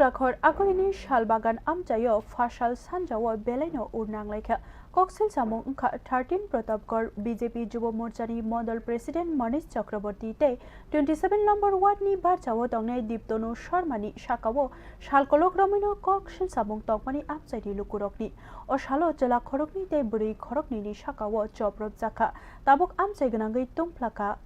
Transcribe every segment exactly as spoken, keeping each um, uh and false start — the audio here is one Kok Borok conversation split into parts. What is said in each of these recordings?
Rakhor Akolini Salbagan amchaio phasal sanjao belaino urnang laikha. Koksil samung wngkha thirteen Pratapgarh B J P Jubo Morchani Mondol President Manish Chakraborty tei twenty seven number ward ni barjao tongnai Diptonu Sharma ni sakao salkolok romwino koksil samung tongmani amchaini lukurokni. O salo chwla khoroknwi tei bwrwi khoroknwini sakao chopropjakha. Tabuk amchai gwnangwi tungphlakha.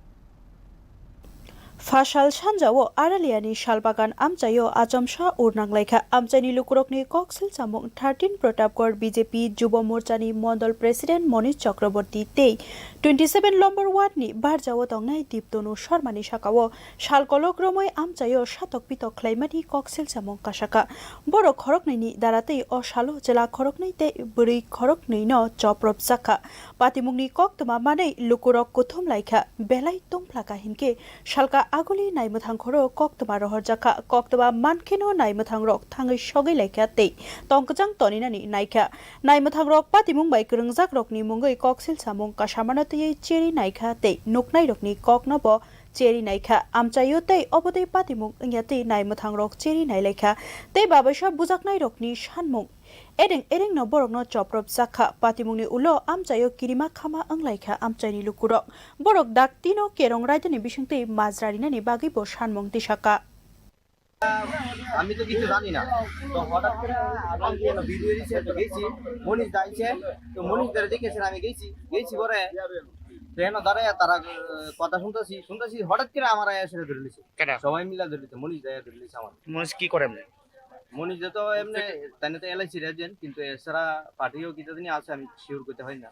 Phasal sanjao Araliani Salbagan amchaio achomsa urnang laikha. Amchaini lukurokni koksil samung thirteen Pratapgarh B J P Jubo Morchani Mondol President Manish Chakraborty tei twenty seven Lombor Ward ni barjao tongnai Diptonu Sharma ni sakao salkolok romwi amchaio satok pitok khlaimani koksil samung kasaka. Borok khoroknwini daratwi o salo chwla khoroknwi tei bwrwi khoroknwino chopropjakha. Patimungni koktwma manwi lukurok kuthum laikha, belai tungphlaka hinkhe salka aguli naimwthang khoro koktwma rohorjakha, koktwma mankheno naimwthangrok thangwi sogwi laikha tei tongkwchang toninani naikha. Naimwthangrok patimung bai kwrwngjakrokni mungwi koksil samung kasamano twiwi cheri naikha tei nuknairokni koknobo cheri naikha. Amchaio tei obotwi patimung wngya twi naimwthangrok cheri nailaikha tei babaisa bujaknairokni sanmung Ereng erengno borokno chopropjak kha. Patimungni ulo amchaio kirima khama wnglaikha amchaini lukurok. Borok daktino kerong raidani bisingtwi majra rinani bagwibo sanmung tisaka. আমি তো কিছু জানি না। তো হঠাৎ করে আজকে ভিডিও দিছে, তো গেছি, মনীষ দা আইছে, তো মনীষ দারে দেখেছেন আমি গেছি, গেছি পরে ট্রেনও দাঁড়ায়, তারা কথা শুনতেছি শুনতেছি, হঠাৎ করে আমার আয়া সেটা ধরে নিছে। কেন? সবাই মিলে ধরে নিছে, মনীষ দা ধরে নিছে আমার। মনীষ কি করে এমনি? মনিজ তো এমনি তাইনে তো এলআইসির এজেন্ট, কিন্তু এছাড়া পার্টিও কিতা জানি আছে, আমি শিওর করতে হয় না।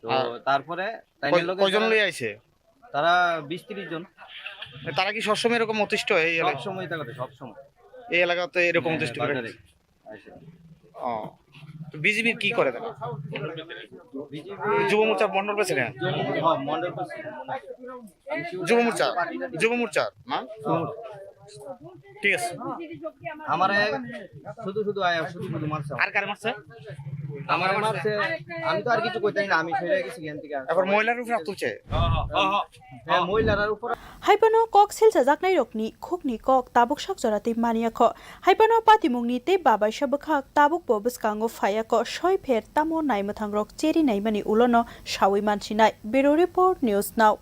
তো আর তারপরে তাইনের কয়- লগে কয়জন যারা- লই আইছে? তারা বিশ তিরিশ জন। তারা কি সবসময় এরকম অতিষ্ঠ এই সব এলাকায়? সময় থাকে, সব সময়। এই এলাকাতে এরকম হ্যাঁ, অতিষ্ঠ হ্যাঁ, করে? বাজারে। আচ্ছা। ও, তো বিজেপির কি করে তারা? বিজেপি যুব মোর্চার মন্ডল প্রেসিডেন্ট? যুব- হ্যাঁ, মন্ডল প্রেসিডেন্ট। যুব মোর্চা, যুব মোর্চার না? ঠিক আছে। আমারে শুধু শুধু আয়া, শুধু শুধু মারছে। আর কারে মারছে? আমারে মারছে, আমি তো আর কিছু কইতাই না, আমি সরে গেছি এখান থেকে। এবার মহিলার উপরে হাত তুলছে। হ্যাঁ, মহিলার উপরে। Haibano kok silchajaknairokni khukni kok tabuk sak jora twi maniya kho. Haibano patimungni tei babaisa bwkhak tabukbo bwskango phaiya kho, soi pher tamo naimwthangrok cheri naimani ulono sawi mansinai. Bureau Report, News Now.